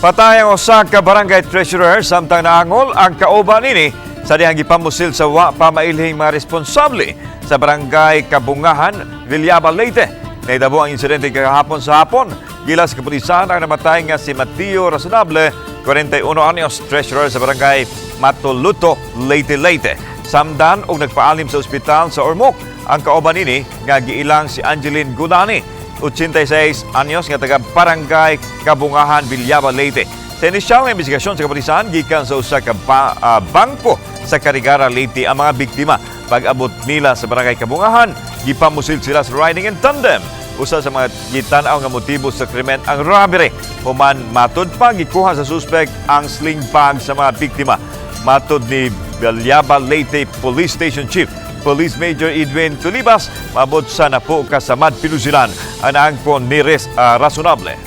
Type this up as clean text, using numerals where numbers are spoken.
Patay ang usa ka barangay treasurer samtang naangol ang kauban nini sa dihang gipamusil sa wa pa mailhing mga responsable sa Barangay Kabungahan, Villaba, Leyte. Nahitabo ang insidente kahapon sa hapon. Gilas sa kapulisan, ang namatay nga si Mateo Razonable, 41 anyos, treasurer sa Barangay Matuluto, Leyte, Leyte. Samdan og nagpaalim sa ospital sa Ormoc ang kauban nini nga giilang si Angeline Gulani, 86 anyos, nga taga Barangay Kabungahan, Villaba, Leyte. Sa inisyal nga investigasyon sa kapulisan, gikan sa usa ka bangko sa Carigara, Leyte ang mga biktima. Pag-abot nila sa Barangay Kabungahan, gipamusil sila sa riding in tandem. Usa sa mga gitan-aw nga motibo sa krimen ang robbery. Human, matud pa, gikuha sa suspect ang sling bag sa mga biktima. Matod ni Villaba, Leyte Police Station Chief Police Major Edwin Tulibas, maabot sa 10 ka samad pinusilan ang naangkon ni Razonable.